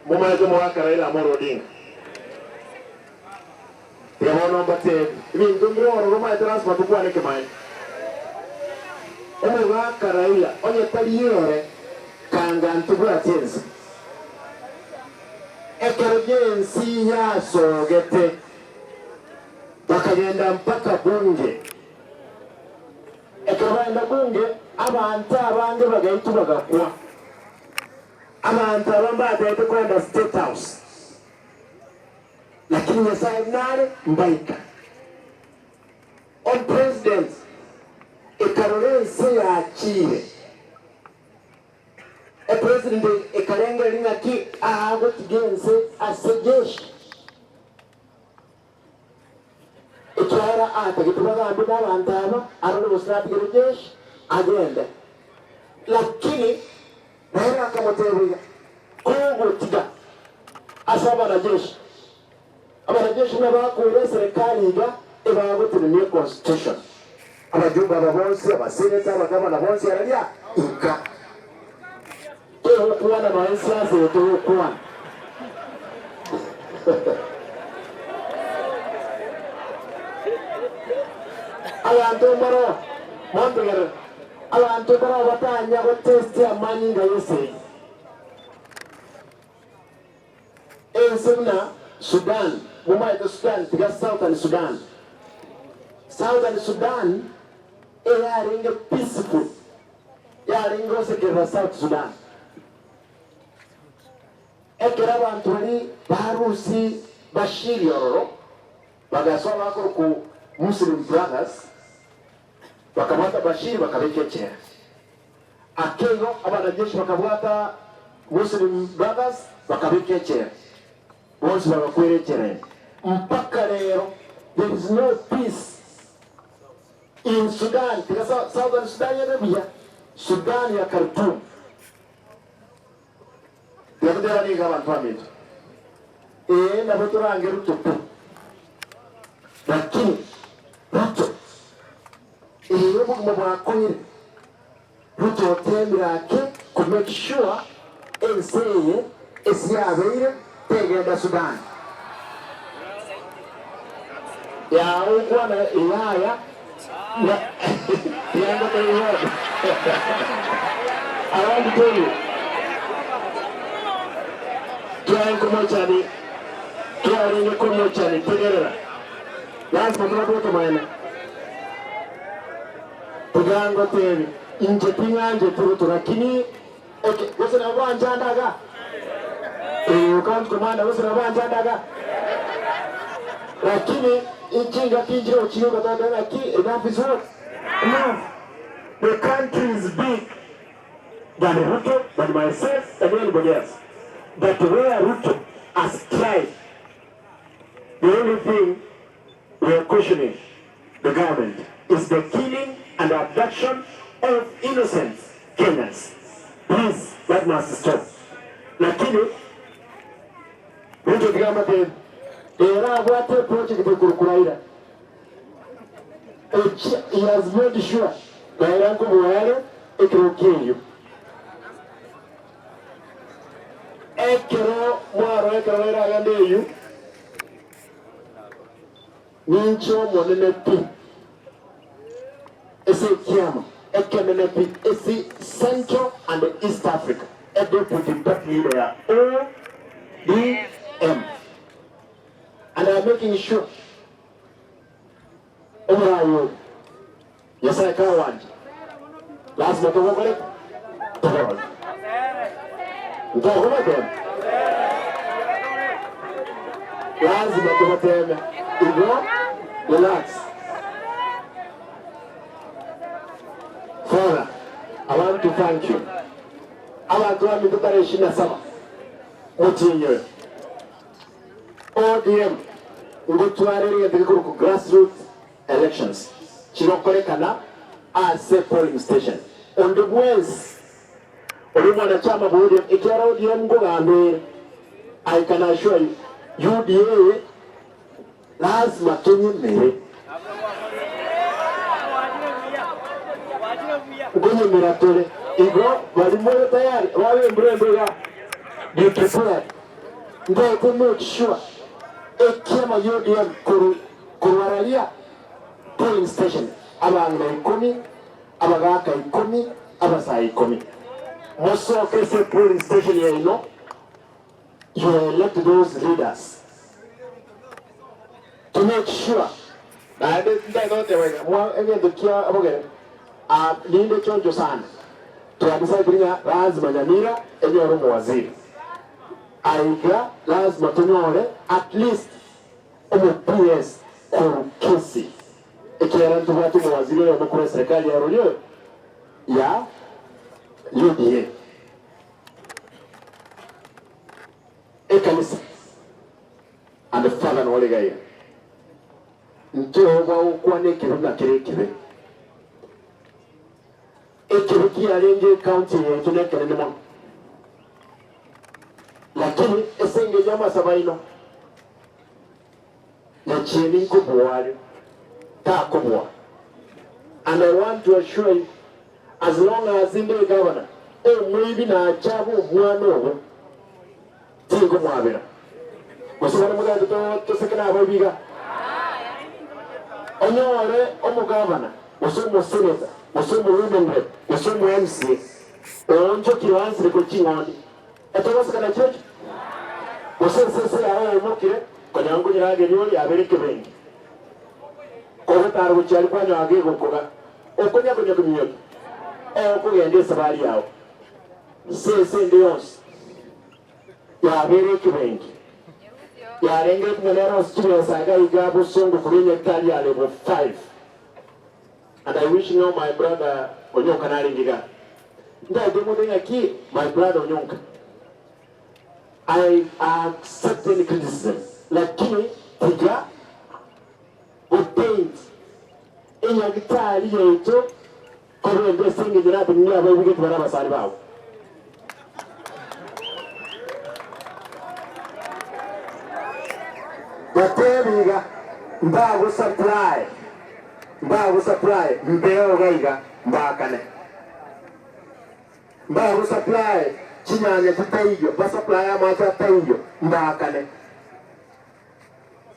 Momanyete omogaka Raila Amolo Odinga. Tiga bono mbateebie, ebinto mbire ororo omanyete lasima tokwane ekemanyererio. Omogaka Raila onye tari ere, kanga ntibwati ense. Ekero gi'ensi yasogete, bakagenda mpaka bunge. Ekero bagenda bunge, abanto abange bagaitwa bagakwa. Abanto aba mbatebete kogenda State House, lakini Nyasaye nare mbaika. Omupresident ekarora ense yachiire, epresident ekarengereria ng'aki agotiga ense ase jeshi, ekiagera atagete bagambe nabanto aba arore gose natigere jeshi agende. Lakini Raila akamotebia, Kogotiga ase abanajeshi, abanajeshi buna bakoira eserekari iga ebagotenenia econstitution, abajumbe aba bonsi, abaseneta, abagavana bonsi araria inka. Togokwana nonya ensiasa eye togokwana. Abanto mbaro montegerere. Abanto mbarabwo batanya gotestia amanyinga y'esegi. Ense buna Sudan, momaete Sudan, tiga Southern Sudan. Southern Sudan eyarenge peaceful, yarenge gosekerera South Sudan. Ekero abanto baria barusi Bashiri ororo, bagasoa bakorokwa Muslim Brothers, Bakabwata Bashiri bakabeka echela. Ake igo abanajeshi bakabwata Muslim Brothers bakabeka echela. Bonsi bagakwera echela ime. Mpaka rero there is no peace in Sudan, tiga Southern Sudan ebe buya, Sudan ya Khartoum. Tiga totebane iga abanto baminto, ee nabo torange Ruto pi, lakini Ruto ee obogima bwakong'ire, Ruto otemire ake ko make sure ense eye ase yabeire tegenda Sudan. Yaa ogokwana yaya tiga ngotebie bono. I want to tell you twarenge komochani twarenge komochani tegerera lazima tobwate otomaene tiga ngotebie inche ting'ancheti Ruto lakini okay gose nabo banchandaga eh county commander gose nabo banchandaga lakini chingaki nchire gochigoka togoteba ng'aki enough is what enough the country is big than Ruto than myself and anybody else but where Ruto has tried the only thing we are questioning the government is the killing and abduction of innocent Kenyans please that must stop lakini Ruto tiga mbatebie ere abwate eproject ekorokwa Raila echi he has made sure Raila nkobua are ekero kieyio ekero mwarora ekero Raila agenda eyio Ninche Omonene pi ase ekiama ekenene pi ase Central and East Africa, e deputy party leader ya ODM and I am making sure omorai oyo Nyasaye kagwancha lasima togokore ki? Togore. Ntokobatema? Lazima tobateme. Igo relax. Father, I want to thank you. Abanto baminto tarehe ishirini na saba motinyore ODM ngotware egento gekorokwa grassroots Elections chigokorekana ase polling station. Onde bwensi ore omwanachama bwa ODM ekiagera ODM nkogamba ere, I can assure you UDA lazima tonyemere. Nkonyemera tore igo bari more tayari babe embura embe iga be prepared. Ntaete make sure ekiama gia ODM korwa korwa raria polling station abang'ina ikomi, abagaka ikomi, abasae ikomi. Mosoke ase polling station yaino you elect those leaders to make sure naende ntaete goteba iga mwa egento kia bogere ah ninde choncho sana twa decide ng'a lazima Nyamira enyore omowaziri aiga lazima tonyore at least omo PS korwa Kisii ekiagera ntobwate omowaziri oyomo korwa eserekari ya roria oyo ya UDA. Ekanisa and father nore iga iga. Ntoba gokwana ekibe ng'a kere ekibe. Ekibe kiarenge ecounty eye yaito nekenene mono. Lakini ase engencho y'amasabo aino, Nyachieni nkobua are, takobua. And I want to assure you, as long as inde egavana, omoibi nache abe omwana obo, tinkomwabera. Gose bono motagete to toseke nabaibi iga? Onyore omogavana, gose omoseneta, gose omo women rep, gose omo MCA, oonchokire oansire korwa ching'ondi, Etogoseka nakio ki? Gose esese yao yaimokire, konya nkonyerageria oria abere ekebengi, kogotara gochia aria kwanyoa gegokoga, okonya-konya kominyokia, okogenda esabari yao. Sese ende yonsi yabeire ekebengi, yarengeretie ng'a nere ase chibesa iga iga bosongo korwa enyagitari ya level 5. And I wish ng'a my brother Onyonka narenge igaa. Ntaete omonto ng'aki my brother Onyonka I accept any criticism lakini tiga go paint enyagitari yaito korende ase engencho natenenire abaibigeti bare abasani bao. Batebi iga mbago supply mbago supply mbeo iga iga mbakane mbago supply chinyanya chitaiyo ba supply amache ataiyo mbakane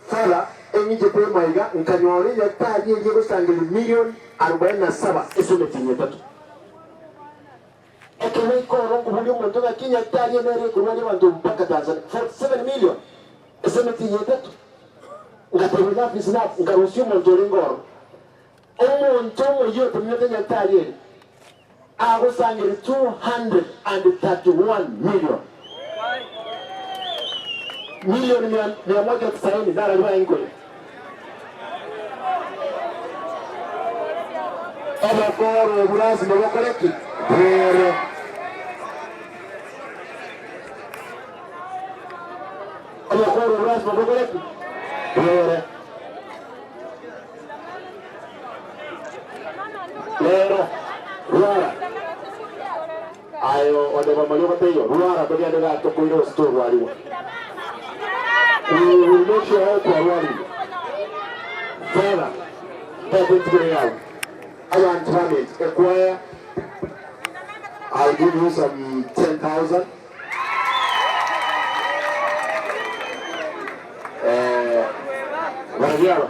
Fara eng'ichete emaiga nkanyora eyatari eria egosangereria million arobaini na saba ase emetienyi etato. Ekero naika ororo nkoboria omonto ng'aki nyagetari ene ere ekorwaria abanto mpaka Tanzania, 47 million ase emetienyi etato. Ngateba enough is enough, nkarusia omonto orenge ororo. Omonto omoyia otenenete nyagetari ere agosangereria 231 million. Milioni mia, mia moja tisaini narari baye nkoria. Obokoro obwo lasima bokore ki? Bwere. Obokoro obwo lasima bokore ki? Bwere. Rero, rwara. Aye onde bamaria obataiyo, rwara togende gaki tokoire gose torwarigwa. We will make sure how twarwarigwe. Father, tata entigere yao. Abantu baminto, ekwaya, I'll give you some 10,000. Eh, barabwo aba.